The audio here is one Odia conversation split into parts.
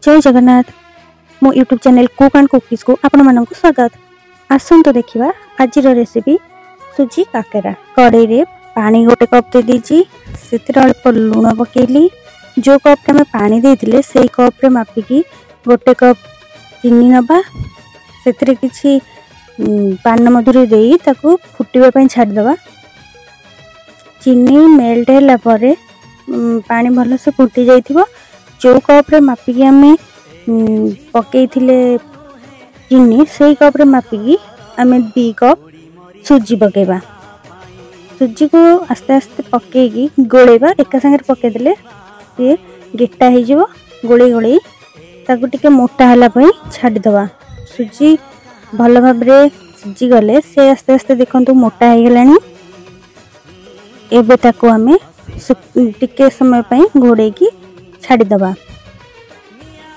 ଜୟ ଜଗନ୍ନାଥ। ମୋ ୟୁଟ୍ୟୁବ୍ ଚ୍ୟାନେଲ୍ କୁକ୍ ଆଣ୍ଡ କୁକିଜ୍କୁ ଆପଣମାନଙ୍କୁ ସ୍ୱାଗତ। ଆସନ୍ତୁ ଦେଖିବା ଆଜିର ରେସିପି ସୁଜି କାକେରା। କଡ଼େଇରେ ପାଣି 1 କପ୍ ଦେଇଦେଇଛି, ସେଥିରେ ଅଳ୍ପ ଲୁଣ ପକେଇଲି। ଯେଉଁ କପ୍ରେ ଆମେ ପାଣି ଦେଇଥିଲେ, ସେଇ କପ୍ରେ ମାପିକି 1 କପ୍ ଚିନି ନେବା। ସେଥିରେ କିଛି ପାନ ମଧୁରୀ ଦେଇ ତାକୁ ଫୁଟିବା ପାଇଁ ଛାଡ଼ିଦେବା। ଚିନି ମେଲ୍ଟ ହେଲା ପରେ, ପାଣି ଭଲସେ ଫୁଟି ଯାଇଥିବ, ଯେଉଁ କପ୍ରେ ମାପିକି ଆମେ ପକେଇଥିଲେ ଚିନି, ସେଇ କପ୍ରେ ମାପିକି ଆମେ 2 କପ୍ ସୁଜି ପକେଇବା। ସୁଜିକୁ ଆସ୍ତେ ଆସ୍ତେ ପକେଇକି ଗୋଳେଇବା। ଏକା ସାଙ୍ଗରେ ପକେଇଦେଲେ ସିଏ ଗେଟା ହେଇଯିବ। ଗୋଳେଇ ଗୋଳେଇ ତାକୁ ଟିକେ ମୋଟା ହେଲା ପାଇଁ ଛାଡ଼ିଦେବା। ସୁଜି ଭଲ ଭାବରେ ସିଝିଗଲେ ସେ ଆସ୍ତେ ଆସ୍ତେ ଦେଖନ୍ତୁ ମୋଟା ହେଇଗଲାଣି। ଏବେ ତାକୁ ଆମେ ଟିକେ ସମୟ ପାଇଁ ଘୋଡ଼େଇକି ଛାଡ଼ିଦେବା।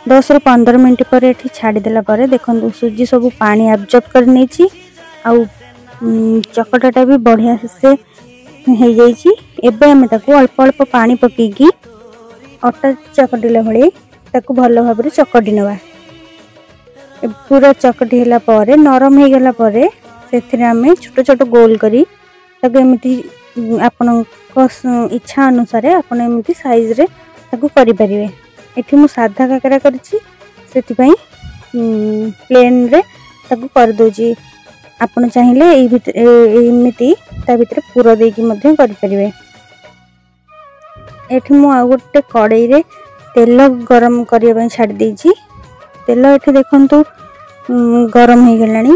10ରୁ 15 ମିନିଟ୍ ପରେ ଏଠି ଛାଡ଼ିଦେଲା ପରେ ଦେଖନ୍ତୁ ସୁଜି ସବୁ ପାଣି ଆବଜର୍ବ କରି ନେଇଛି ଆଉ ଚକଟାଟା ବି ବଢ଼ିଆ ସେ ହେଇଯାଇଛି। ଏବେ ଆମେ ତାକୁ ଅଳ୍ପ ଅଳ୍ପ ପାଣି ପକେଇକି ଅଟା ଚକଟିଲା ଭଳି ତାକୁ ଭଲ ଭାବରେ ଚକଟି ନେବା। ପୁରା ଚକଟି ହେଲା ପରେ, ନରମ ହେଇଗଲା ପରେ ସେଥିରେ ଆମେ ଛୋଟ ଛୋଟ ଗୋଲ କରି ତାକୁ ଏମିତି ଆପଣଙ୍କ ଇଚ୍ଛା ଅନୁସାରେ ଆପଣ ଏମିତି ସାଇଜରେ ତାକୁ କରିପାରିବେ। ଏଠି ମୁଁ ସାଧା କାକରା କରିଛି, ସେଥିପାଇଁ ପ୍ଲେନରେ ତାକୁ କରିଦେଉଛି। ଆପଣ ଚାହିଁଲେ ଏଇ ଭିତରେ ଏମିତି ତା ଭିତରେ ପୁର ଦେଇକି ମଧ୍ୟ କରିପାରିବେ। ଏଠି ମୁଁ ଆଉ ଗୋଟେ କଡ଼େଇରେ ତେଲ ଗରମ କରିବା ପାଇଁ ଛାଡ଼ି ଦେଇଛି। ତେଲ ଏଠି ଦେଖନ୍ତୁ ଗରମ ହେଇଗଲାଣି।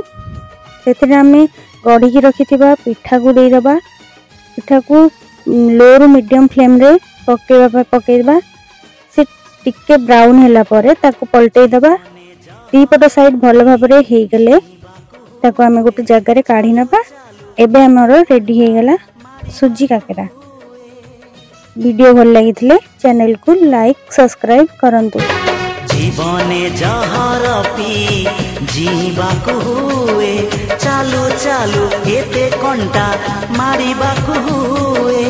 ସେଥିରେ ଆମେ ଗଢ଼ିକି ରଖିଥିବା ପିଠାକୁ ଦେଇଦେବା। ପିଠାକୁ ଲୋରୁ ମିଡ଼ିୟମ୍ ଫ୍ଲେମ୍ରେ ପକେଇବା। ସେ ଟିକେ ବ୍ରାଉନ୍ ହେଲା ପରେ ତାକୁ ପଲଟେଇ ଦେବା। ଦୁଇପଟ ସାଇଡ଼୍ ଭଲ ଭାବରେ ହେଇଗଲେ ତାକୁ ଆମେ ଗୋଟେ ଜାଗାରେ କାଢ଼ି ନେବା। ଏବେ ଆମର ରେଡ଼ି ହେଇଗଲା ସୁଜି କାକେରା। ଭିଡ଼ିଓ ଭଲ ଲାଗିଥିଲେ ଚ୍ୟାନେଲକୁ ଲାଇକ୍, ସବସ୍କ୍ରାଇବ୍ କରନ୍ତୁ। ଜୀବନେ ଜହର ପି ଜିଇବାକୁ ହୁଏ, ଚାଲୁ ଚାଲୁ ଏତେ କଣ୍ଟା ମାରିବାକୁ ହୁଏ।